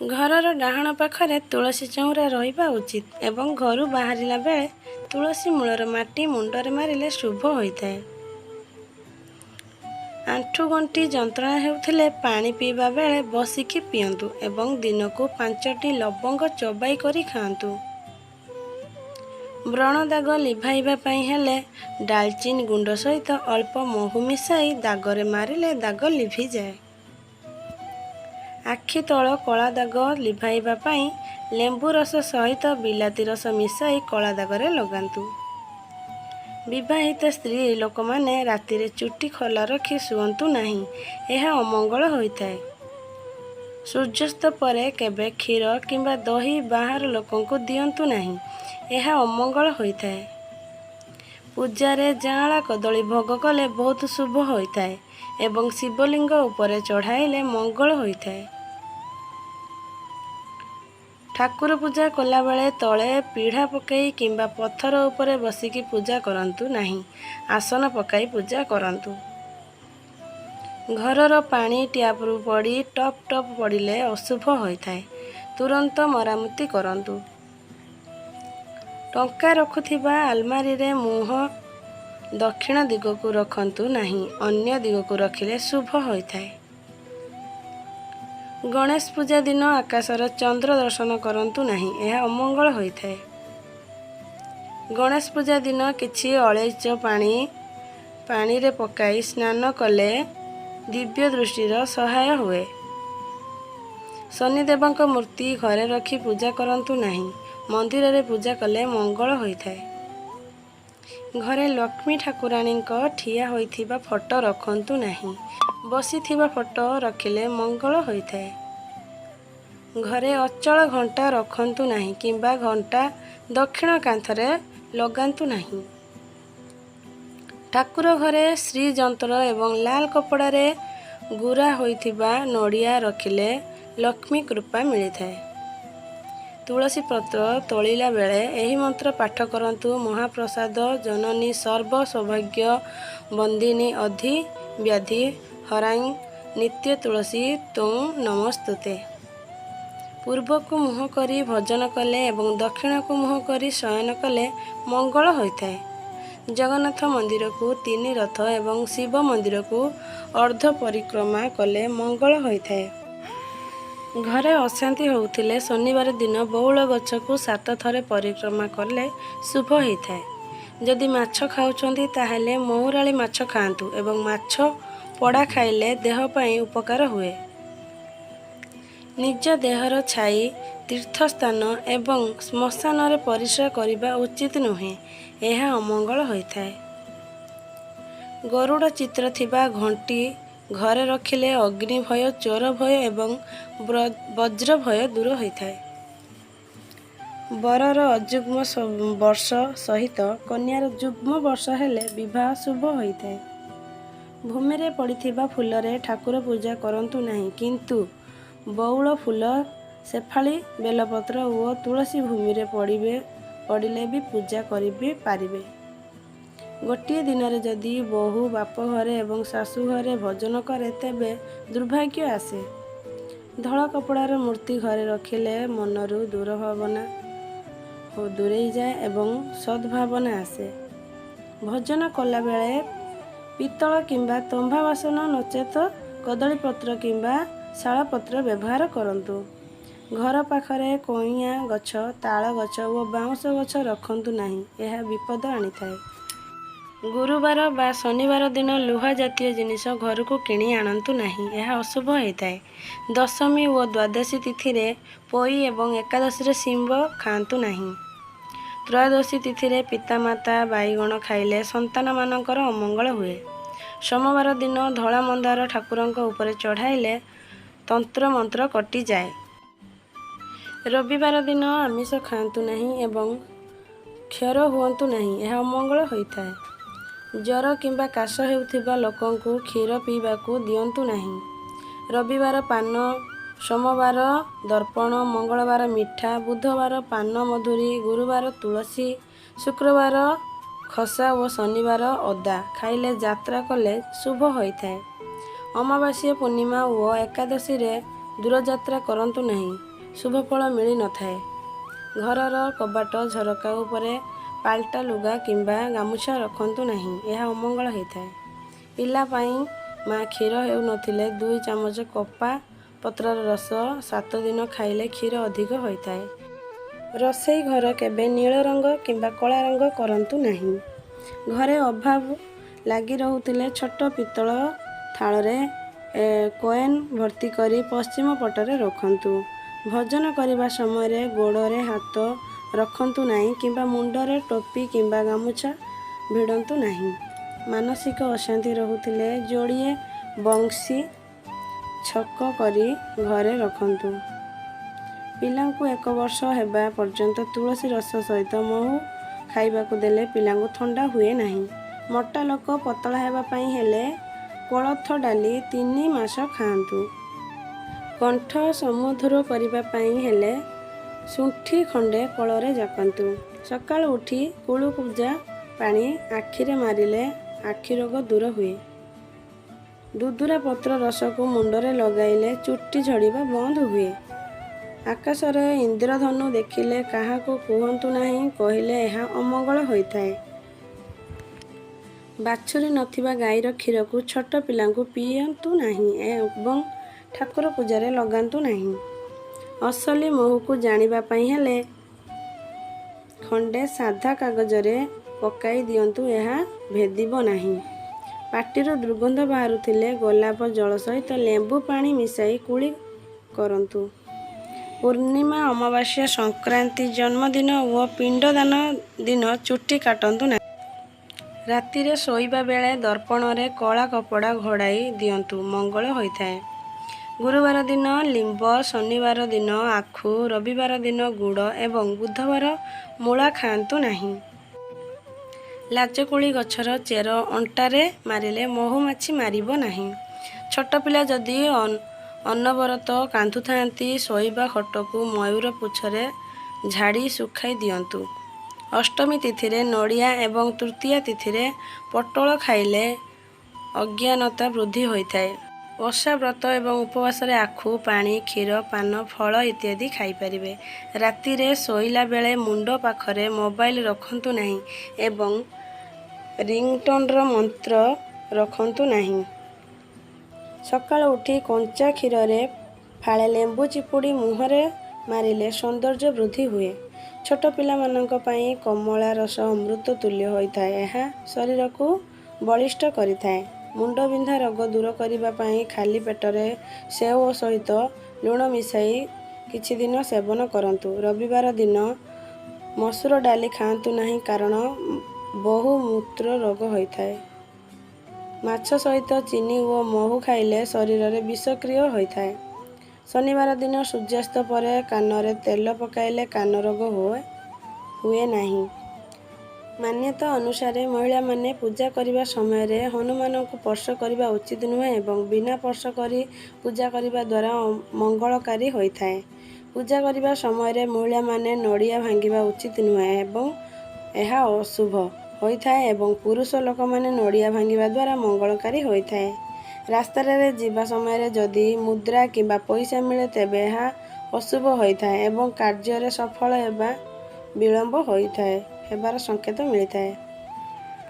ଘରର ଡାହାଣ ପାଖରେ ତୁଳସୀ ଚଉଁରା ରହିବା ଉଚିତ ଏବଂ ଘରୁ ବାହାରିଲା ବେଳେ ତୁଳସୀ ମୂଳର ମାଟି ମୁଣ୍ଡରେ ମାରିଲେ ଶୁଭ ହୋଇଥାଏ। ଆଣ୍ଠୁ ଗଣ୍ଠି ଯନ୍ତ୍ରଣା ହେଉଥିଲେ ପାଣି ପିଇବା ବେଳେ ବସିକି ପିଅନ୍ତୁ ଏବଂ ଦିନକୁ 5ଟି ଲବଙ୍ଗ ଚୋବାଇ କରି ଖାଆନ୍ତୁ। ବ୍ରଣ ଦାଗ ଲିଭାଇବା ପାଇଁ ହେଲେ ଡାଲଚିନି ଗୁଣ୍ଡ ସହିତ ଅଳ୍ପ ମହୁ ମିଶାଇ ଦାଗରେ ମାରିଲେ ଦାଗ ଲିଭିଯାଏ। ଆଖି ତଳ କଳା ଦାଗ ଲିଭାଇବା ପାଇଁ ଲେମ୍ବୁ ରସ ସହିତ ବିଲାତି ରସ ମିଶାଇ କଳା ଦାଗରେ ଲଗାନ୍ତୁ। ବିବାହିତ ସ୍ତ୍ରୀ ଲୋକମାନେ ରାତିରେ ଚୁଟି ଖୋଲା ରଖି ଶୁଅନ୍ତୁ ନାହିଁ, ଏହା ଅମଙ୍ଗଳ ହୋଇଥାଏ। ସୂର୍ଯ୍ୟାସ୍ତ ପରେ କେବେ କ୍ଷୀର କିମ୍ବା ଦହି ବାହାର ଲୋକଙ୍କୁ ଦିଅନ୍ତୁ ନାହିଁ, ଏହା ଅମଙ୍ଗଳ ହୋଇଥାଏ। ପୂଜାରେ ଯାଆଁଳା କଦଳୀ ଭୋଗ କଲେ ବହୁତ ଶୁଭ ହୋଇଥାଏ ଏବଂ ଶିବଲିଙ୍ଗ ଉପରେ ଚଢ଼ାଇଲେ ମଙ୍ଗଳ ହୋଇଥାଏ। ଠାକୁର ପୂଜା କଲାବେଳେ ତଳେ ପିଢ଼ା ପକାଇ କିମ୍ବା ପଥର ଉପରେ ବସିକି ପୂଜା କରନ୍ତୁ ନାହିଁ, ଆସନ ପକାଇ ପୂଜା କରନ୍ତୁ। ଘରର ପାଣି ଟ୍ୟାପରୁ ପଡ଼ି ଟପ୍ ଟପ୍ ପଡ଼ିଲେ ଅଶୁଭ ହୋଇଥାଏ, ତୁରନ୍ତ ମରାମତି କରନ୍ତୁ। ଟଙ୍କା ରଖୁଥିବା ଆଲମାରିରେ ମୁହଁ ଦକ୍ଷିଣ ଦିଗକୁ ରଖନ୍ତୁ ନାହିଁ, ଅନ୍ୟ ଦିଗକୁ ରଖିଲେ ଶୁଭ ହୋଇଥାଏ। ଗଣେଶ ପୂଜା ଦିନ ଆକାଶର ଚନ୍ଦ୍ର ଦର୍ଶନ କରନ୍ତୁ ନାହିଁ, ଏହା ଅମଙ୍ଗଳ ହୋଇଥାଏ। ଗଣେଶ ପୂଜା ଦିନ କିଛି ଅଳେଇଚ ପାଣିରେ ପକାଇ ସ୍ନାନ କଲେ ଦିବ୍ୟ ଦୃଷ୍ଟିର ସହାୟ ହୁଏ। ଶନିଦେବଙ୍କ ମୂର୍ତ୍ତି ଘରେ ରଖି ପୂଜା କରନ୍ତୁ ନାହିଁ, ମନ୍ଦିରରେ ପୂଜା କଲେ ମଙ୍ଗଳ ହୋଇଥାଏ। ଘରେ ଲକ୍ଷ୍ମୀ ଠାକୁରାଣୀଙ୍କ ଠିଆ ହୋଇଥିବା ଫଟୋ ରଖନ୍ତୁ ନାହିଁ, ବସିଥିବା ଫଟୋ ରଖିଲେ ମଙ୍ଗଳ ହୋଇଥାଏ। ଘରେ ଅଚଳ ଘଣ୍ଟା ରଖନ୍ତୁ ନାହିଁ କିମ୍ବା ଘଣ୍ଟା ଦକ୍ଷିଣ କାନ୍ଥରେ ଲଗାନ୍ତୁ ନାହିଁ। ଠାକୁର ଘରେ ଶ୍ରୀଯନ୍ତ୍ର ଏବଂ ଲାଲ କପଡ଼ାରେ ଗୁରା ହୋଇଥିବା ନଡ଼ିଆ ରଖିଲେ ଲକ୍ଷ୍ମୀ କୃପା ମିଳିଥାଏ। ତୁଳସୀ ପତ୍ର ତୋଳିଲା ବେଳେ ଏହି ମନ୍ତ୍ର ପାଠ କରନ୍ତୁ: ମହାପ୍ରସାଦ ଜନନୀ ସର୍ବ ସୌଭାଗ୍ୟ ବର୍ଦ୍ଧିନୀ ଅଧି ବ୍ୟାଧି ହରାଂ ନିତ୍ୟ ତୁଳସୀ ତ୍ୱଂ ନମସ୍ତୁତେ। ପୂର୍ବକୁ ମୁହଁ କରି ଭୋଜନ କଲେ ଏବଂ ଦକ୍ଷିଣକୁ ମୁହଁ କରି ଶୟନ କଲେ ମଙ୍ଗଳ ହୋଇଥାଏ। ଜଗନ୍ନାଥ ମନ୍ଦିରକୁ ତିନି ରଥ ଏବଂ ଶିବ ମନ୍ଦିରକୁ ଅର୍ଦ୍ଧ ପରିକ୍ରମା କଲେ ମଙ୍ଗଳ ହୋଇଥାଏ। ଘରେ ଅଶାନ୍ତି ହେଉଥିଲେ ଶନିବାର ଦିନ ବଉଳ ଗଛକୁ ସାତ ଥର ପରିକ୍ରମା କଲେ ଶୁଭ ହୋଇଥାଏ। ଯଦି ମାଛ ଖାଉଛନ୍ତି, ତାହେଲେ ମହୁରାଳି ମାଛ ଖାଆନ୍ତୁ ଏବଂ ମାଛ ପୋଡ଼ା ଖାଇଲେ ଦେହ ପାଇଁ ଉପକାର ହୁଏ। ନିଜ ଦେହର ଛାଇ ତୀର୍ଥସ୍ଥାନ ଏବଂ ଶ୍ମଶାନରେ ପରିସ୍ରା କରିବା ଉଚିତ ନୁହେଁ, ଏହା ଅମଙ୍ଗଳ ହୋଇଥାଏ। ଗରୁଡ଼ ଚିତ୍ର ଥିବା ଘଣ୍ଟି ଘରେ ରଖିଲେ ଅଗ୍ନି ଭୟ, ଚୋର ଭୟ ଏବଂ ବଜ୍ର ଭୟ ଦୂର ହୋଇଥାଏ। ବରର ଅଯୁଗ୍ମ ବର୍ଷ ସହିତ କନ୍ୟାର ଯୁଗ୍ମ ବର୍ଷ ହେଲେ ବିବାହ ଶୁଭ ହୋଇଥାଏ। ଭୂମିରେ ପଡ଼ିଥିବା ଫୁଲରେ ଠାକୁର ପୂଜା କରନ୍ତୁ ନାହିଁ, କିନ୍ତୁ ବଉଳ ଫୁଲ, ଶେଫାଳି, ବେଲପତ୍ର ଓ ତୁଳସୀ ଭୂମିରେ ପଡ଼ିଲେ ବି ପୂଜା କରି ପାରିବେ। ଗୋଟିଏ ଦିନରେ ଯଦି ବୋହୂ ବାପ ଘରେ ଏବଂ ଶାଶୁ ଘରେ ଭୋଜନ କରେ, ତେବେ ଦୁର୍ଭାଗ୍ୟ ଆସେ। ଧଳା କପଡ଼ାର ମୂର୍ତ୍ତି ଘରେ ରଖିଲେ ମନରୁ ଦୁର୍ଭାବନା ଦୂରେଇ ଯାଏ ଏବଂ ସଦ୍ଭାବନା ଆସେ। ଭୋଜନ କଲାବେଳେ ପିତ୍ତଳ କିମ୍ବା ତମ୍ବା ବାସନ ନଚେତ କଦଳୀପତ୍ର କିମ୍ବା ଶାଳପତ୍ର ବ୍ୟବହାର କରନ୍ତୁ। ଘର ପାଖରେ କଇଁଆ ଗଛ, ତାଳ ଗଛ ଓ ବାଉଁଶ ଗଛ ରଖନ୍ତୁ ନାହିଁ, ଏହା ବିପଦ ଆଣିଥାଏ। ଗୁରୁବାର ବା ଶନିବାର ଦିନ ଲୁହା ଜାତୀୟ ଜିନିଷ ଘରକୁ କିଣି ଆଣନ୍ତୁ ନାହିଁ, ଏହା ଅଶୁଭ ହୋଇଥାଏ। ଦଶମୀ ଓ ଦ୍ୱାଦଶୀ ତିଥିରେ ପୋଇ ଏବଂ ଏକାଦଶୀରେ ଶିମ୍ବ ଖାଆନ୍ତୁ ନାହିଁ। ତ୍ରୟୋଦଶୀ ତିଥିରେ ପିତାମାତା ବାଇଗଣ ଖାଇଲେ ସନ୍ତାନମାନଙ୍କର ଅମଙ୍ଗଳ ହୁଏ। ସୋମବାର ଦିନ ଧଳା ମନ୍ଦାର ଠାକୁରଙ୍କ ଉପରେ ଚଢ଼ାଇଲେ ତନ୍ତ୍ର ମନ୍ତ୍ର କଟିଯାଏ। ରବିବାର ଦିନ ଆମିଷ ଖାଆନ୍ତୁ ନାହିଁ ଏବଂ କ୍ଷୌର ହୁଅନ୍ତୁ ନାହିଁ, ଏହା ଅମଙ୍ଗଳ ହୋଇଥାଏ। ଜ୍ୱର କିମ୍ବା କାଶ ହେଉଥିବା ଲୋକଙ୍କୁ କ୍ଷୀର ପିଇବାକୁ ଦିଅନ୍ତୁ ନାହିଁ। ରବିବାର ପାନ, ସୋମବାର ଦର୍ପଣ, ମଙ୍ଗଳବାର ମିଠା, ବୁଧବାର ପାନ ମଧୁରୀ, ଗୁରୁବାର ତୁଳସୀ, ଶୁକ୍ରବାର ଖସା ଓ ଶନିବାର ଅଦା ଖାଇଲେ ଯାତ୍ରା କଲେ ଶୁଭ ହୋଇଥାଏ। ଅମାବାସ୍ୟା, ପୂର୍ଣ୍ଣିମା ଓ ଏକାଦଶୀରେ ଦୂରଯାତ୍ରା କରନ୍ତୁ ନାହିଁ, ଶୁଭଫଳ ମିଳିନଥାଏ। ଘରର କବାଟ ଝରକା ଉପରେ ପାଲଟା ଲୁଗା କିମ୍ବା ଗାମୁଛା ରଖନ୍ତୁ ନାହିଁ, ଏହା ଅମଙ୍ଗଳ ହୋଇଥାଏ। ପିଲା ପାଇଁ ମା କ୍ଷୀର ହେଉନଥିଲେ 2 ଚାମଚ କପା ପତ୍ରର ରସ 7 ଦିନ ଖାଇଲେ କ୍ଷୀର ଅଧିକ ହୋଇଥାଏ। ରୋଷେଇ ଘର କେବେ ନୀଳ ରଙ୍ଗ କିମ୍ବା କଳା ରଙ୍ଗ କରନ୍ତୁ ନାହିଁ। ଘରେ ଅଭାବ ଲାଗି ରହୁଥିଲେ ଛୋଟ ପିତ୍ତଳ ଥାଳରେ କଏନ୍ ଭର୍ତ୍ତି କରି ପଶ୍ଚିମ ପଟରେ ରଖନ୍ତୁ। ଭୋଜନ କରିବା ସମୟରେ ଗୋଡ଼ରେ ହାତ ରଖନ୍ତୁ ନାହିଁ କିମ୍ବା ମୁଣ୍ଡରେ ଟୋପି କିମ୍ବା ଗାମୁଛା ଭିଡ଼ନ୍ତୁ ନାହିଁ। ମାନସିକ ଅଶାନ୍ତି ରହୁଥିଲେ ଯୋଡ଼ିଏ ବଂଶୀ ଛକ କରି ଘରେ ରଖନ୍ତୁ। ପିଲାଙ୍କୁ 1 ବର୍ଷ ହେବା ପର୍ଯ୍ୟନ୍ତ ତୁଳସୀ ରସ ସହିତ ମହୁ ଖାଇବାକୁ ଦେଲେ ପିଲାଙ୍କୁ ଥଣ୍ଡା ହୁଏ ନାହିଁ। ମୋଟା ଲୋକ ପତଳା ହେବା ପାଇଁ ହେଲେ କୋଳଥ ଡାଲି 3 ମାସ ଖାଆନ୍ତୁ। କଣ୍ଠ ସୁମଧୁର କରିବା ପାଇଁ ହେଲେ ଶୁଣ୍ଠି ଖଣ୍ଡେ କଳରେ ଜାକନ୍ତୁ। ସକାଳୁ ଉଠି କୁଳୁକୁଜା ପାଣି ଆଖିରେ ମାରିଲେ ଆଖି ରୋଗ ଦୂର ହୁଏ। ଦୁଦୁରା ପତ୍ର ରସକୁ ମୁଣ୍ଡରେ ଲଗାଇଲେ ଚୁଟି ଝଡ଼ିବା ବନ୍ଦ ହୁଏ। ଆକାଶରେ ଇନ୍ଦ୍ରଧନୁ ଦେଖିଲେ କାହାକୁ କୁହନ୍ତୁ ନାହିଁ, କହିଲେ ଏହା ଅମଙ୍ଗଳ ହୋଇଥାଏ। ବାଛୁରୀ ନଥିବା ଗାଈର କ୍ଷୀରକୁ ଛୋଟ ପିଲାଙ୍କୁ ପିଅନ୍ତୁ ନାହିଁ ଏବଂ ଠାକୁର ପୂଜାରେ ଲଗାନ୍ତୁ ନାହିଁ। ଅସଲି ମହୁକୁ ଜାଣିବା ପାଇଁ ହେଲେ ଖଣ୍ଡେ ସାଧା କାଗଜରେ ପକାଇ ଦିଅନ୍ତୁ, ଏହା ଭେଦିବ ନାହିଁ। ପାଟିରୁ ଦୁର୍ଗନ୍ଧ ବାହାରୁଥିଲେ ଗୋଲାପ ଜଳ ସହିତ ଲେମ୍ବୁ ପାଣି ମିଶାଇ କୁଳି କରନ୍ତୁ। ପୂର୍ଣ୍ଣିମା, ଅମାବାସ୍ୟା, ସଂକ୍ରାନ୍ତି, ଜନ୍ମଦିନ ଓ ପିଣ୍ଡଦାନ ଦିନ ଚୁଟି କାଟନ୍ତୁ ନାହିଁ। ରାତିରେ ଶୋଇବା ବେଳେ ଦର୍ପଣରେ କଳା କପଡ଼ା ଘୋଡ଼ାଇ ଦିଅନ୍ତୁ, ମଙ୍ଗଳ ହୋଇଥାଏ। ଗୁରୁବାର ଦିନ ଲିମ୍ବ, ଶନିବାର ଦିନ ଆଖୁ, ରବିବାର ଦିନ ଗୁଡ଼ ଏବଂ ବୁଧବାର ମୂଳା ଖାଆନ୍ତୁ ନାହିଁ। ଲାଜକୁଳି ଗଛର ଚେର ଅଣ୍ଟାରେ ମାରିଲେ ମହୁମାଛି ମାରିବ ନାହିଁ। ଛୋଟ ପିଲା ଯଦି ଅନବରତ କାନ୍ଦୁଥାନ୍ତି, ଶୋଇବା ଖଟକୁ ମୟୂର ପୁଚ୍ଛରେ ଝାଡ଼ି ଶୁଖାଇ ଦିଅନ୍ତୁ। ଅଷ୍ଟମୀ ତିଥିରେ ନଡ଼ିଆ ଏବଂ ତୃତୀୟା ତିଥିରେ ପୋଟଳ ଖାଇଲେ ଅଜ୍ଞାନତା ବୃଦ୍ଧି ହୋଇଥାଏ। ଓଷା ବ୍ରତ ଏବଂ ଉପବାସରେ ଆଖୁ ପାଣି, କ୍ଷୀର, ପାନ, ଫଳ ଇତ୍ୟାଦି ଖାଇପାରିବେ। ରାତିରେ ଶୋଇଲା ବେଳେ ମୁଣ୍ଡ ପାଖରେ ମୋବାଇଲ ରଖନ୍ତୁ ନାହିଁ ଏବଂ ରିଙ୍ଗଟୋନ୍ର ମନ୍ତ୍ର ରଖନ୍ତୁ ନାହିଁ। ସକାଳୁ ଉଠି କଞ୍ଚା କ୍ଷୀରରେ ଫାଳେ ଲେମ୍ବୁ ଚିପୁଡ଼ି ମୁହଁରେ ମାରିଲେ ସୌନ୍ଦର୍ଯ୍ୟ ବୃଦ୍ଧି ହୁଏ। ଛୋଟ ପିଲାମାନଙ୍କ ପାଇଁ କମଳା ରସ ଅମୃତ ତୁଲ୍ୟ ହୋଇଥାଏ। ଏହା ଶରୀରକୁ ବଳିଷ୍ଠ କରିଥାଏ। ମୁଣ୍ଡବିନ୍ଧା ରୋଗ ଦୂର କରିବା ପାଇଁ ଖାଲି ପେଟରେ ସେଓ ସହିତ ଲୁଣ ମିଶାଇ କିଛି ଦିନ ସେବନ କରନ୍ତୁ। ରବିବାର ଦିନ ମସୁର ଡାଲି ଖାଆନ୍ତୁ ନାହିଁ, କାରଣ ବହୁମୂତ୍ର ରୋଗ ହୋଇଥାଏ। ମାଛ ସହିତ ଚିନି ଓ ମହୁ ଖାଇଲେ ଶରୀରରେ ବିଷକ୍ରିୟା ହୋଇଥାଏ। ଶନିବାର ଦିନ ସୂର୍ଯ୍ୟାସ୍ତ ପରେ କାନରେ ତେଲ ପକାଇଲେ କାନ ରୋଗ ହୁଏ ନାହିଁ। ମାନ୍ୟତା ଅନୁସାରେ ମହିଳାମାନେ ପୂଜା କରିବା ସମୟରେ ହନୁମାନଙ୍କୁ ସ୍ପର୍ଶ କରିବା ଉଚିତ ନୁହେଁ ଏବଂ ବିନା ସ୍ପର୍ଶ କରି ପୂଜା କରିବା ଦ୍ୱାରା ମଙ୍ଗଳକାରୀ ହୋଇଥାଏ। ପୂଜା କରିବା ସମୟରେ ମହିଳାମାନେ ନଡ଼ିଆ ଭାଙ୍ଗିବା ଉଚିତ ନୁହେଁ ଏବଂ ଏହା ଅଶୁଭ ହୋଇଥାଏ ଏବଂ ପୁରୁଷ ଲୋକମାନେ ନଡ଼ିଆ ଭାଙ୍ଗିବା ଦ୍ୱାରା ମଙ୍ଗଳକାରୀ ହୋଇଥାଏ। ରାସ୍ତାରେ ଯିବା ସମୟରେ ଯଦି ମୁଦ୍ରା କିମ୍ବା ପଇସା ମିଳେ, ତେବେ ଏହା ଅଶୁଭ ହୋଇଥାଏ ଏବଂ କାର୍ଯ୍ୟରେ ସଫଳ ହେବା ବିଳମ୍ବ ହୋଇଥାଏ ହେବାର ସଂକେତ ମିଳିଥାଏ।